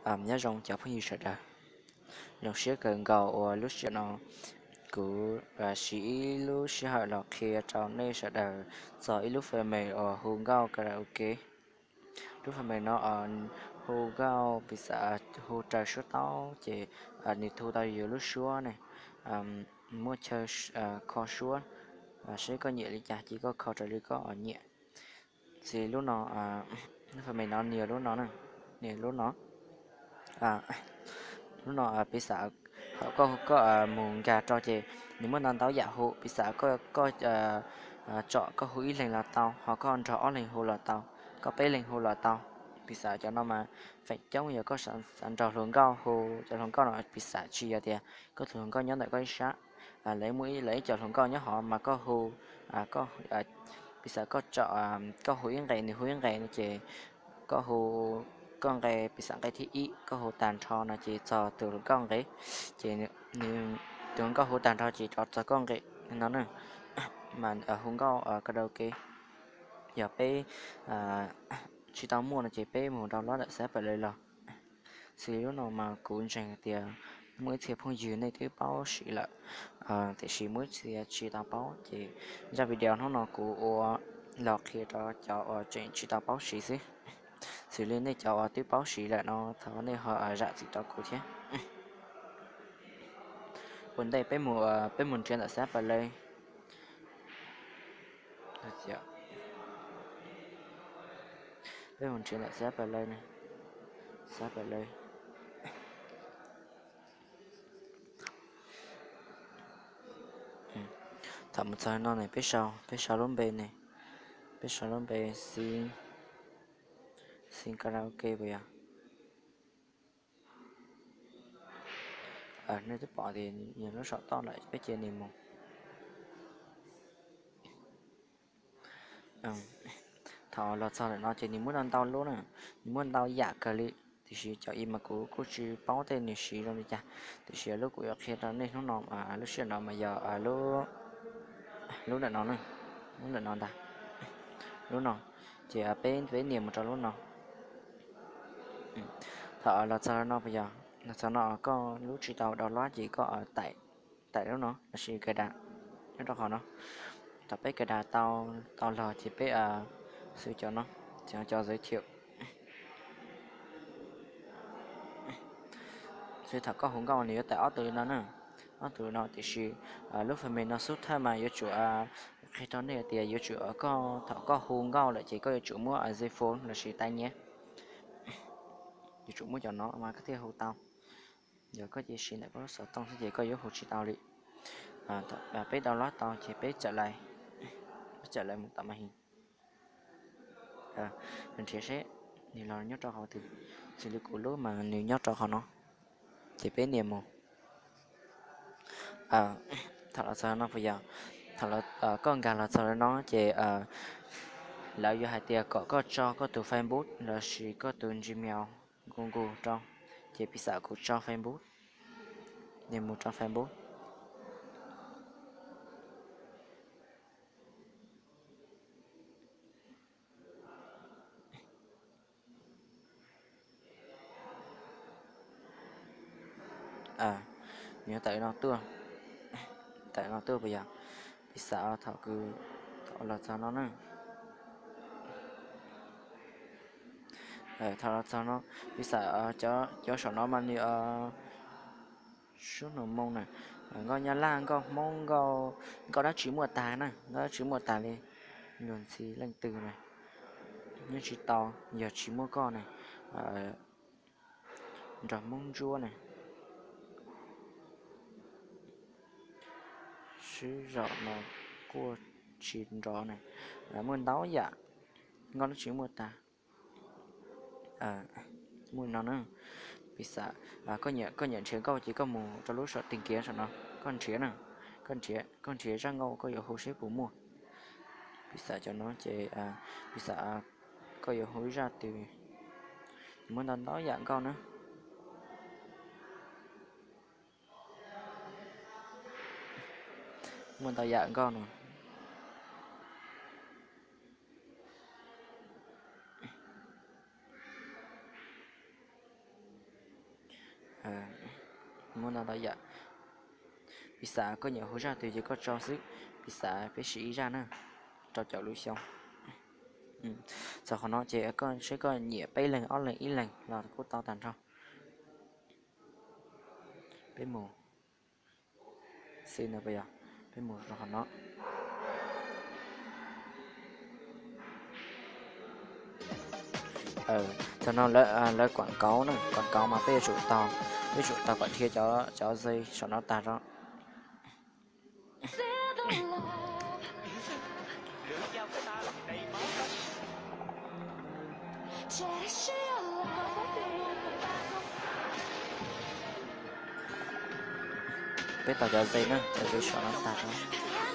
Nyob zoo cov phooj ywg sawv daws, zoo siab kawg nkaus uas lub sij hawm no kuv siv ib lub sij hawm los qhia rau nej sawv daws txog ib lub faj mem uas hu nkauj karaoke. Lub faj mem no hu nkauj piv xam hu raws suab taub ces nws thu tau yus lub suab ne, muaj chaw kho suab, seb koj nyiam li cas ces koj kho raws li koj nyiam. Xws lub no, lub faj mem no nws yog lub no, nws lub no, lub no piv xam thaum koj mus nkag rau ces nws muaj ntau ntau yam hu, piv xam koj tsom koj hu ib leeg los tau, ho koj nrog ob leeg hu los tau, koj peb leeg hu los tau. Piv xam cov no mas feem coob yog koj xav nrog hluas nkauj hu, cov hluas nkauj no piv xam tsis yog tias koj tus hluas nkauj nyob ntawm koj ib sab, lawv muaj lawv ib co hluas nkauj nyob hov mas koj hu, piv xam koj tsom, koj hu ib nqe nws hu ib nqe no ces koj hu, koj nqe piv xam nqe thib ib koj hu tag nrho no ces txog tus hluas nkauj nqe, ces nws, tus hluas nkauj hu tag nrho ces rov txog koj nqe no na. Mas hu nkauj karaoke yog peb tsis tau muaj no ces peb mus download ntawm Xab Play los. Xws li lub no mas kuv ntseeg tias muaj ib txhia phooj ywg nej twb paub siv lawm, tiam sis muaj ib txhia tsis tau paub ces zaj video hnub no kuv ua los qhia rau cov uas tseem tsis tau paub siv xwb. Xws li nej cov uas twb paub siv lawm no thov nej ho zam txim rau kuv thiab. Ua ntej peb mus, peb mus nrhiav ntawm Xab Play. Peb mus nrhiav ntawm Xab Play, Xab Play. Thaum mus txog no ne peb sau, peb sau lub npe ne, peb sau lub npe Xi, Xi karaoke puas yog? Nej twb pom tias nws lub saum toj lawm peb cia nws mus. Thaum los txog ntawm no ces nws muaj ntau ntau lub na, nws muaj ntau yam kawg li, tiam sis cov i mas kuv kuj tsis paub tej nws siv zoo li cas, tiam sis lub kuv yuav qhia rau nej hnub no, lub sij hawm no mas yog lub ntawm no, lub ntawm no ntag, lub no, ces peb, peb nias mus rau lub no. Thaum los txog no puas yog, los txog no koj lub tsis tau download ces koj taim, taim lub no lossis cài đặt nyob rau qhov no. Thaum peb cài đặt tau, tau los ces peb xws cov no, cov giới thiệu. Xws thaum koj hu nkauj nws yuav taim ob tug li no na, ob tug li no, tiam sis lub phần mềm no xub thawj mas yuav tsum qhia rau nej tias yuav tsum koj thaum koj hu nkauj lawm ces koj yuav tsum muab earphone lossis tai nghe, yuav tsum muab cov no mas koj thiaj hu tau. Yog koj cia siv ntawm koj lub xov tooj xwb ces koj yuav hu tsis tau li. Peb download tau ces peb txawm lais, peb txawm lais mus tom màn hình. Nrhiav seb nws los nyob rau qhov twg, xws li kuv lub mas nws nyob rau qhov no, ces peb nias mus. Thaum los txog no puas yog, thaum koj nkag los txog no ces lawv yuav hais tias kom koj tso koj tus Facebook lossis koj tus Gmail, Google rau, ces piv xam kuv tso Facebook, nias mus rau Facebook. Nws yuav tawm no tuaj, tawm no tuaj puas yog, piv xam thaum kws, thaum los txog no na, thaum los txog no, piv xam cov saum no mas nws sub nus moo na, nkauj Nyab Laj, nkauj Hmoob, nkauj, nkauj dab tsi muaj tag na, nkauj dab tsi muaj tag li, luag ntxhi leej twg na, nyob tsis tau, yog tsis muaj koj na, nrog Hmoob Ntsuab na, sib zaum no quaj tsis nrov na, muaj ntau yam, nkauj dab tsi muaj tag. Muaj no na, piv xam koj nyiam nrhiav nkauj ces koj mus rau lub saum tìm kiếm saum no, koj nrhiav na, koj nrhiav, koj nrhiav zaj nkauj koj yuav hu seb puas muaj. Piv xam cov no ces piv xam koj yuav hu ib zaj twg, muaj ntau ntau yam nkauj na. Muaj ntau yam nkauj no. Muab no tau yam. Piv xam koj nyiam hu zaj twg ces koj tso xwb. Piv xam peb siv ib zaj na, rau caum lub xyoo. Txog qhov no ces koj saib koj nyiam peb leeg ob leeg ib leeg los kuj tau tag nrho. Peb mus xwb no puas yog? Peb mus rau qhov no. Txog no lawv kuam kauv na, kuam kauv mas peb yuav tsum tau, peb yuav tsum tau kom dhia cov, cov zej saum no tag rau. Peb tau cov zej na, cov zej saum no tag rau,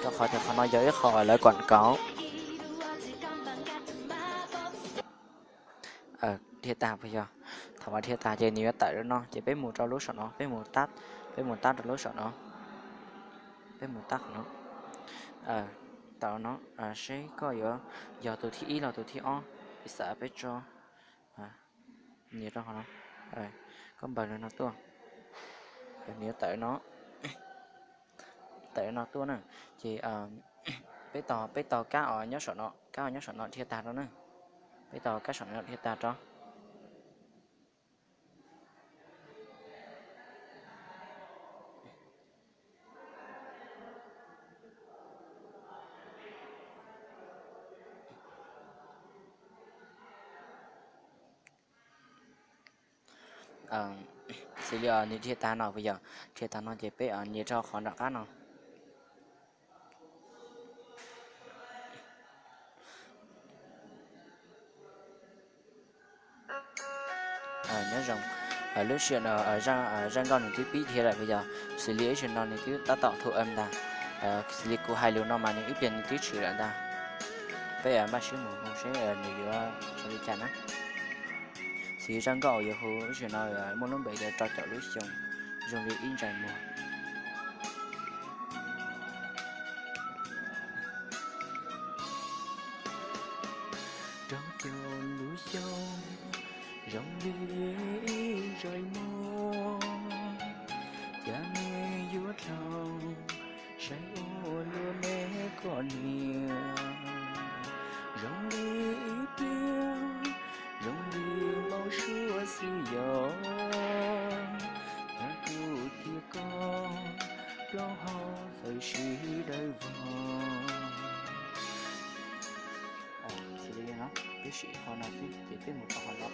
rau qhov tias qhov no yog ib qho lawv kuam kauv. Dhia tag puas yog? Thaum mas dhia tag ces nws yuav tawm rau no ces peb mus rau lub saum no, peb mus tab, peb mus tab rau lub saum no, peb mus tab qhov no. Tawm no, seb koj yuav yog tus thib ib los tus thib ob, piv xam peb tso, nias rau qhov no, koj npawg no tuaj, nws yuav tawm no, tawm no tuaj na. Ces peb tau, peb tau kab os nyob saum no, kab os nyob saum no dhia tag rau na, peb tau kab saum no dhia tag rau. Xws li nws dhia tag no puas yog? Dhia tag no ces peb nias rau qhov nram qab no. Nyob zoo, lub sij hawm no zaj nkauj nws twb pib dhia lawm puas yog? Xws li ib zaug no nws twb tab tom thu ntag. Xws li kuv hais lus no mas nws ib pliag nws twb tshwm lawm ntag. Peb maj sib mus mloog seb nws yuav zoo li cas na. Xws li zaj nkauj yuav hu ib zaug no muaj lub npe tias rau caum lub xyoo, zoo li ib ntsais muag. Rau caum lub xyoo, zoo li ib ntsais muag, cas neb yuav dhau saib ua luaj neb kom niam, zoo li ib pliag, zoo li npau suav xwb yog, cas kuv thiab koj plaub hau txawm sib dawb vog. Xws li no, peb sim qhov no xwb ces peb mus rau qhov no.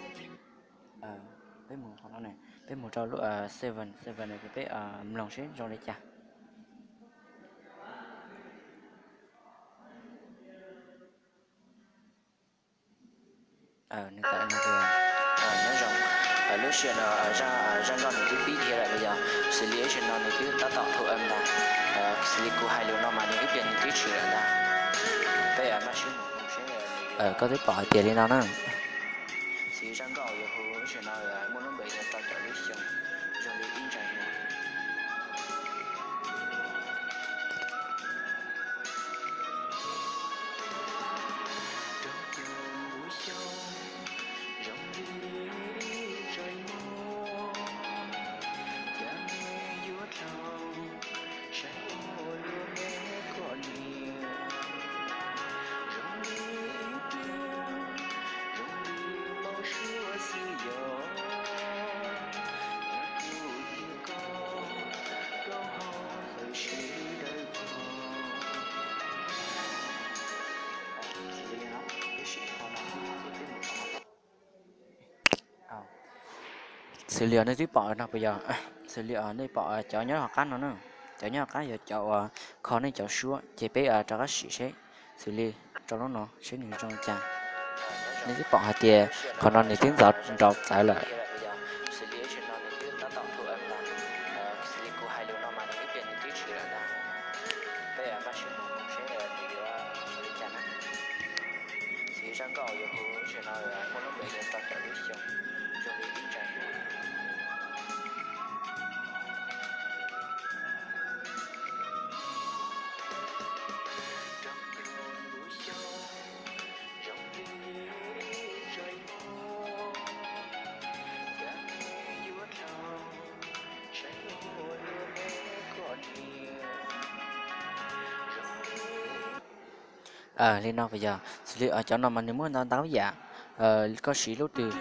Peb mus qhov no, peb mus rau lub seven, seven no ces peb mloog seb zoo li cas. Nws tawm no, nyob zoo, lub sij hawm no zaj nkauj nws twb pib dhia lawm puas yog? Xws li ib zaug no nws twb tab tom thu ntag. Xws li kuv hais lus no mas nws ib pliag nws twb tshwm lawm ntag. Peb maj sib mus mloog seb, koj twb pom hais tias li no na. Xws li zaj nkauj yuav hu ib zaug no muaj lub npe tias rau caum lub xyoo, zoo li ib ntsais muag. Rau caum lub xyoo, zoo li ib ntsais muag, cas neb yuav dhau saib ua luaj neb kom niam, zoo li ib pliag, zoo li npau suav xwb yog, cas kuv thiab koj plaub hau txawm sib dawb vog. Xws li nej twb pom no puas yog? Xws li nej pom cov nyob hauv qab no na, cov nyob hauv qab yog cov uas kho nej cov suab, ces peb rov qab sim seb. Xws li rau lub no seb nws zoo li cas. Nej twb pom hais tias qhov no nws twb ntxov nrau txawv lawm. Li no puas yog? Xws li cov no mas nws muaj ntau ntau yam, koj siv lub twg.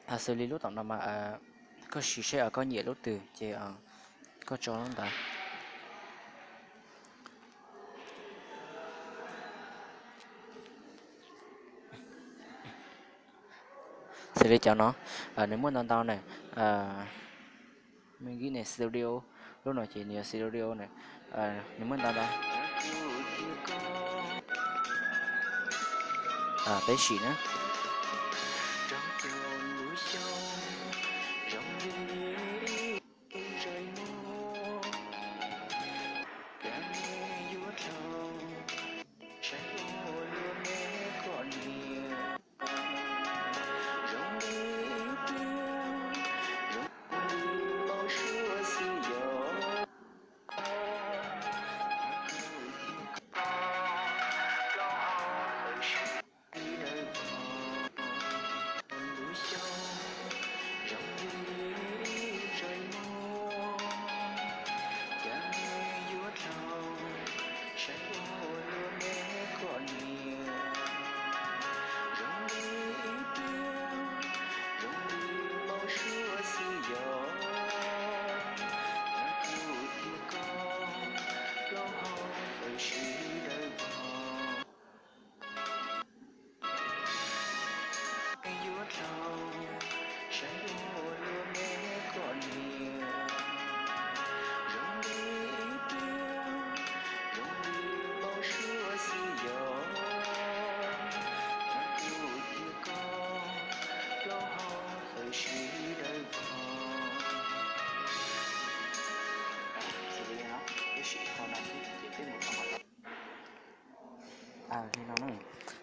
Xws li lub tom no mas koj siv seb koj nyiam lub twg ces koj tso lub ntawd. Xws li cov no, nws muaj ntau ntau na. Mingine Studio, lub no ces nws yog Studio na, nws muaj ntau ntau. Peb sim na.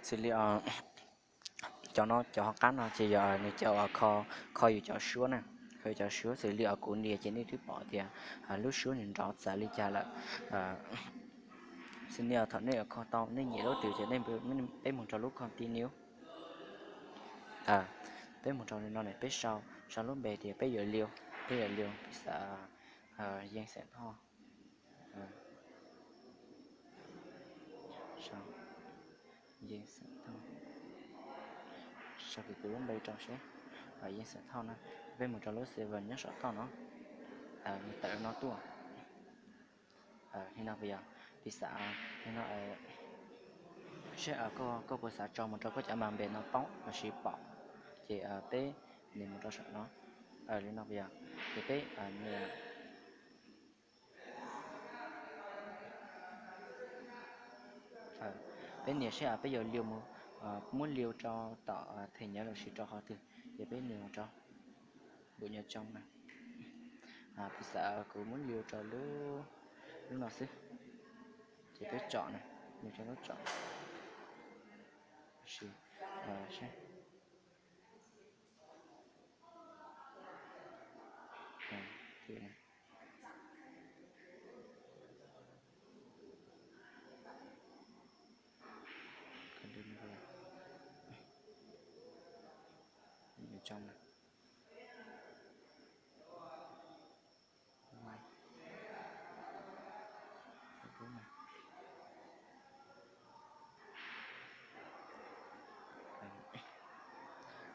Xws li cov no cov hauv qab no ces yog nws cov kho, kho yus cov suab na, kho yus cov suab. Xws li os kuv nias ces nej twb pom tias lub suab nws nrov txawv li cas lawm. Xws li thaum nej kho tau nej nyiam lub twg ces peb mus rau lub continue. Peb mus rau li no ne, peb sau, sau lub npe tias peb yuav liu, peb yuav liu, peb xav yeej xeem thoj. Yeej xeem thoj. Sau kiag kuv lub npe rau seb, yeej xeem thoj na. Peb mus rau lub server nyob saum toj no, nws tawm no tuaj. Li no puas yog? Piv xam li no, seb koj puas xav tso mus rau koj cov ma npe no poob los sis pom, ces peb nias mus rau saum no. Li no puas yog? Ces peb nias, peb nias seb peb yuav liu mus, muab liu rau tom them nyav los sis rau qhov twg, ces peb nias mus rau npum nyob tsoo na. Piv xam kuv muab liu rau lub, lub no xwb, ces peb tsom na, nias rau lub tsom.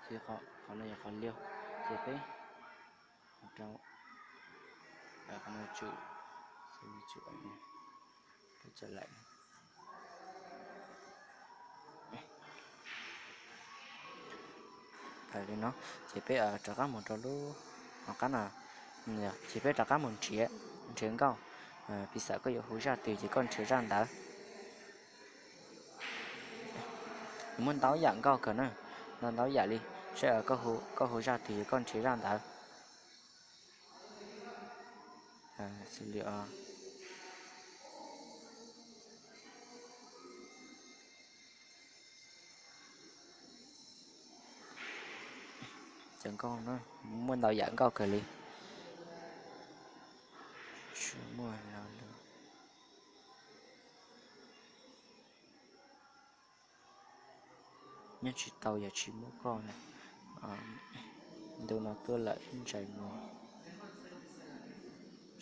Qhov no yog qhov liu, ces peb rau qhov no tsum, tsum, peb tso lawm. Li no, ces peb rov qab mus rau lub hauv qab no, ces peb rov qab mus nrhiav, nrhiav nkauj. Piv xam koj yuav hu zaj twg ces koj nrhiav zaj ntawd. Nws muaj ntau yam nkauj kawg na, ntau ntau yam li, seb koj hu zaj twg ces koj nrhiav zaj ntawd. Xws li cov nkauj na, muaj ntau yam nkauj kawg li. Tsis muaj lo lus. Nyob tsis tau yog tsis muaj koj na. Ntu no tuaj lawm ib ntsais muag.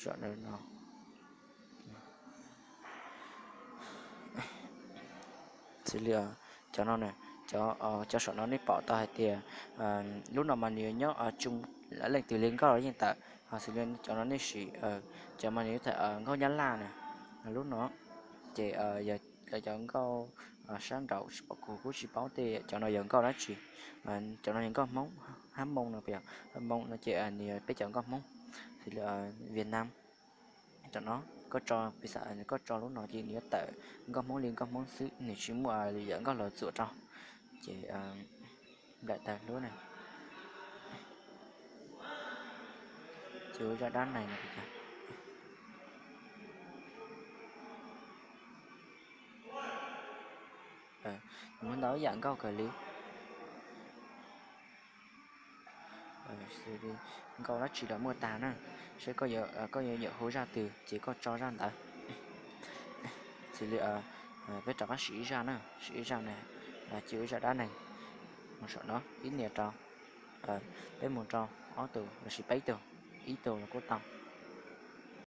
Zom ntawm no. Xws li cov no, cov cov saum no nej pom tau hais tias lub no mas nws yuav nyob tsoo, leej twg li nkauj los yeej tawm. Ho xws li cov no nej sim, cov mas nws yuav tham nkauj Nyab Laj na. Lub no ces yog cov nkauj sab nraud, kuv kuj tsis paub tej cov no yog nkauj dab tsi. Cov no yog nkauj Hmoob, Hab Moo no, Hab Moo no ces nws yog peb cov nkauj Hmoob. Xws li Vietnam, tam no koj tso, piv xam koj tso lub no ces nws yuav tawm nkauj Hmoob li nkauj Hmoob xwb, nws tsis muaj yam nkauj los txuam rau. Ces nplaim tawm lub na, ces ua zaj dab neeg no. Muaj ntau yam nkauj kawg li. Xws li nkauj dab tsi los muaj tag na, seb koj yuav nyuam hu zaj twg ces koj tso zaj ntawd. Xws li peb rov qab sim ib zaj na, sim ib zaj na, ces ua zaj dab neeg mus saum no ib nias rau, peb mus rau ob tug lossis peb tug, ib tug los kuj tau.